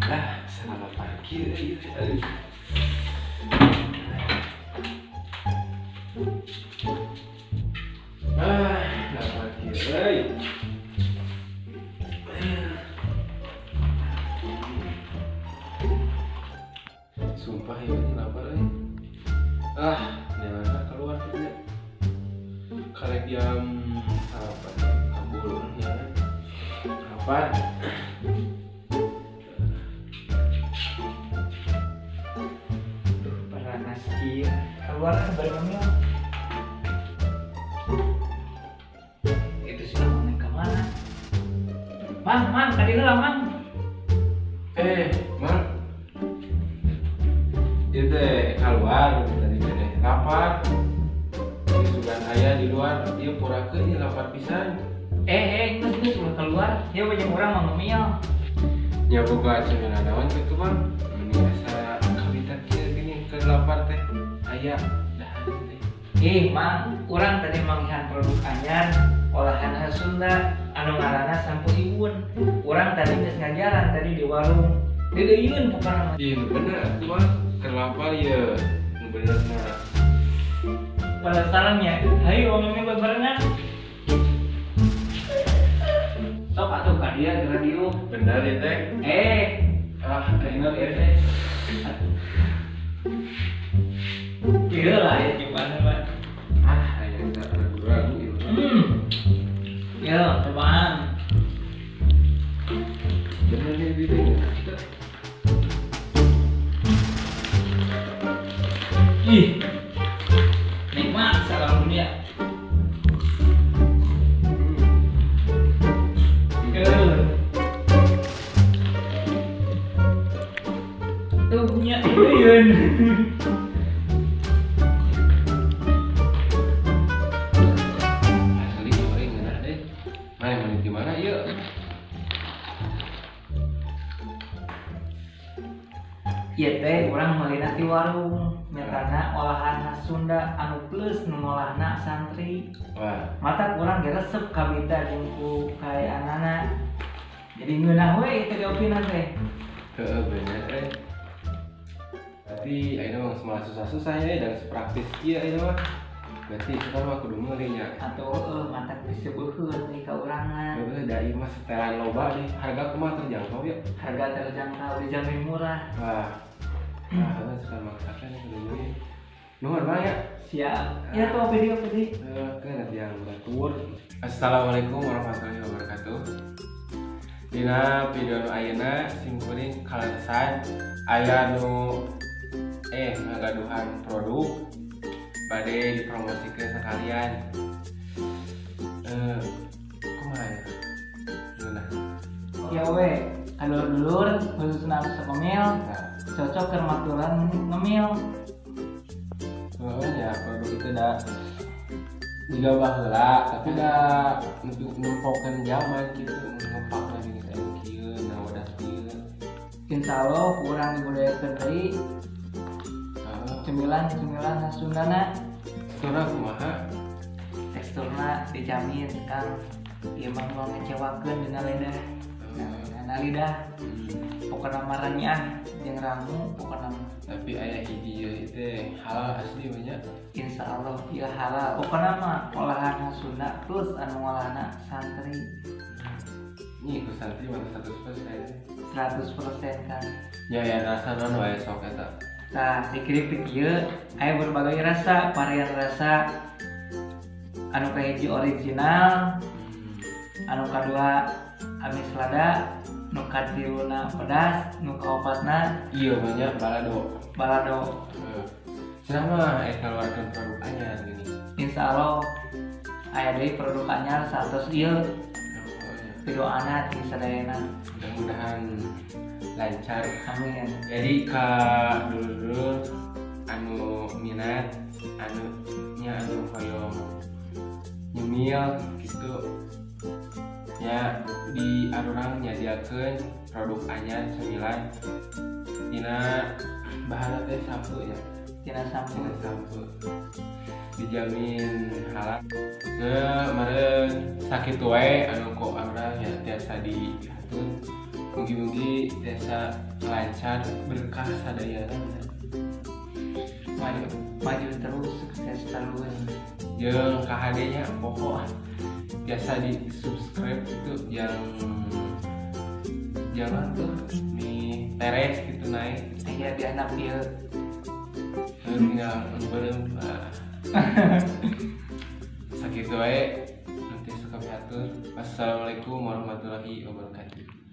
Ah, salah parkir ieu. Aduh. Ah, lah parkir euy. Sumpah ya ini lapar euy. Ah, jangan keluar gitu ya. Karek jam apa kabur ya. Lapar. Duh, panas kieu. Keluar ah bari ngemil. Itu sih mau ke mana? Mang, mang, tadi lah mang. Eh, Mang. Ieu teh keluar tadi teh lapar. Ini sugan aya di luar, ieu purakeun ieu lapar pisan. Eh, geus geus ulah keluar. Ya banyak orang mau ngemil. Ya boga cemilan naon kitu, Bang. Meni asa kawitan kieu gini keur lapar teh. Aya dahan teh. Ih, mang, urang tadi manggihan produk anyar olahan khas Sunda anu ngaranna Sampo Iwun. Urang tadi geus ngajaran tadi di warung. Deudeuyeun pokona mah. Ih, nu bener atuh, Bang. Keur lapar ieu. Nu bener na. Penasaran ya? Hayu ngemil bebarengan. Sok atuh ka dieu geura diuk. Bener ya teh. Eh, Ah, bener ya teh. Iya lah ya gimana, Pak? Ah, aya ragu-ragu ieu. Ya, cobaan. Bener nih duitnya. Ih. Nikmat salam dunia. Tuh punya Yun. Asli euy ngeunah deh. Mana meuli di mana ieu? Ieu teh urang meulina ti warung, nyatana olahan khas Sunda anu plus nu ngolahna santri. Wah, Mata kurang ge resep kabita jeung ku kayaanana. Jadi ngeunah we itu diopina teh. Heeh, bener eh. Berarti ayeuna mah geus moal susah-susah ya dan praktis ieu ayeuna mah. Berarti sekarang mah kudu meuli nya. Atau mantap disebeuheun deui ka urangna. Heeh, da ieu mah setelan loba deh. Harga kumaha terjangkau ya? Harga terjangkau, dijamin murah. Wah. Nah, heeh, sekarang maksakan ya kudu meuli. Nuhun Bang ya. Siap. Ya tuh video video. Ke nanti yang batur. Assalamualaikum warahmatullahi wabarakatuh. Dina video nu ayeuna simkuring kaleresan aya nu ngagaduhan produk bade dipromosikeun sekalian. Kumaha ya? Ngeunah. Ya we, kadulur-dulur khususna anu sok ngemil, Nah, cocok keur maturan ngemil. heeh ya produk itu da jiga baheula tapi da nempokeun zaman kitu ngepak lagi geus aya kieu nah wadah kieu. Insya Allah kurang dibudayakeun deui Heeh. cemilan-cemilan khas Sundana. Teksturna kumaha? Teksturna dijamin Kang, ieu mah moal ngecewakeun dina lidah. Dina lidah. Pokona mah renyah jeung ramu pokona mah. Tapi aya hiji ieu teh halal asli banyak. Insya Allah ieu halal. Pokona mah olahan khas Sunda plus anu ngolahna santri. Ini ku santri mah 100%. 100% kan. Ya ya rasa naon wae sok eta. Nah, di keripik ieu aya berbagai rasa, varian rasa. Anu kahiji original, anu kadua amis lada, nu katiluna pedas, nu kaopatna Iya banyak balado. Balado. Heeh. Cenah mah keluarkeun produk anyar gini. Insya Allah aya deui produk anyar satos ieu. Pidoana ti sadayana. Mudah-mudahan lancar. Amin. Jadi ka dulur-dulur anu minat anu nya anu hoyong nyemil gitu ya di arurang nyadiakeun produk anyar cemilan tina bahanna teh sampeu ya. Tina sampeu. Tina sampeu. Dijamin halal. Nah, meureun sakitu wae anu ku arurang ya tiasa dihatun. Mugi-mugi tiasa lancar berkah sadayana. Maju maju terus, sukses terus. Jeung KHD nya pokok biasa di subscribe itu yang jangan tuh nih teres gitu naik. Iya, di anak ieu. Tinggal beureum. Nah, sakitu wae nanti suka pihatur. Wassalamualaikum warahmatullahi wabarakatuh.